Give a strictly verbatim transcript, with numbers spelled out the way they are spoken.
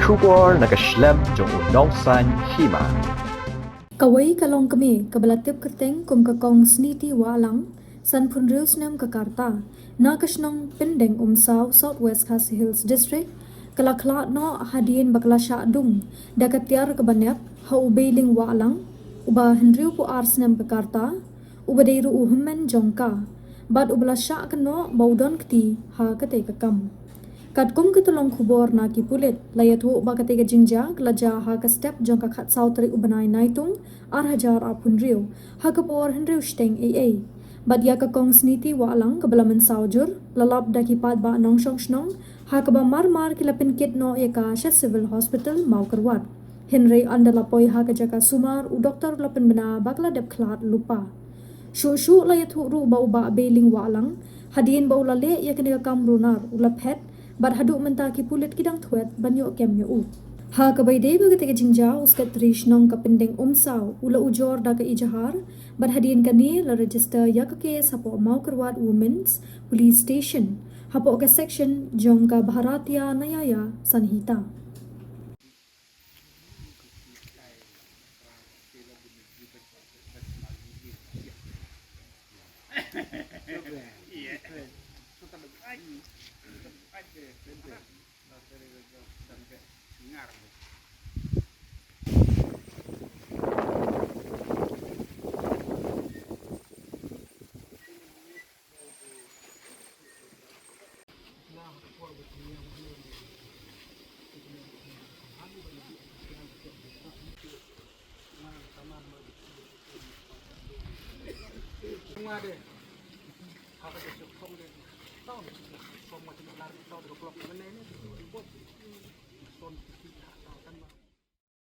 Khubor na ka shlem jong u nongsan hima. Kawei ka longkmie kaba la tip kyrteng kum ka Kong Sniti Wahlang, sanphew hynriew snem ka rta, na ka shnong Pyndeng Umsaw, South West Khasi Hills District, ka la khlad noh hadien ba ka la shah dung da ka tiar kaba nep ha u Beiling Wahlang, uba hynriewphew ar snem ka rta, uba dei ruh u hynmen jong ka, bad uba la shah kynnoh ba u don kti ha katei ka kam. Katkum ka tyllong khubor na ki pulit, la ïathuh ba katei ka jingjia ka la jia ha ka step jong ka khatsaw tarik u bnai Naitung, ar hajar arphew hynriew, ha ka por hynriew shiteng eiei. Bad ïa ka Kong Sniti Wahlang kaba la mynsaw jur, la lap da ki paidbah nongshong shnong, ha kaba mar mar ki la pynkit noh ïa ka sha Civil Hospital Mawkyrwat. Hynrei ynda la poi ha ka jaka sumar, u doktor u la pynbna ba ka la dep khlad lypa. Shuh shuh la ïathuh ruh ba u Bah Beiling Wahlang, hadien ba u la leh ïa kane ka kam runar, u la phet, bad haduh mynta ki pulit ki dang thwet ban ïoh kem ïa u. Ha kaba ïadei bad katei ka jingjia, u Secretary Shnong ka Pyndeng Umsaw u la ujor da ka ejahar, bad hadien kane la register ïa ka case hapoh Mawkyrwat Women's Police Station, hapoh ka section jong ka Bharatiya Nyaya Sanhita.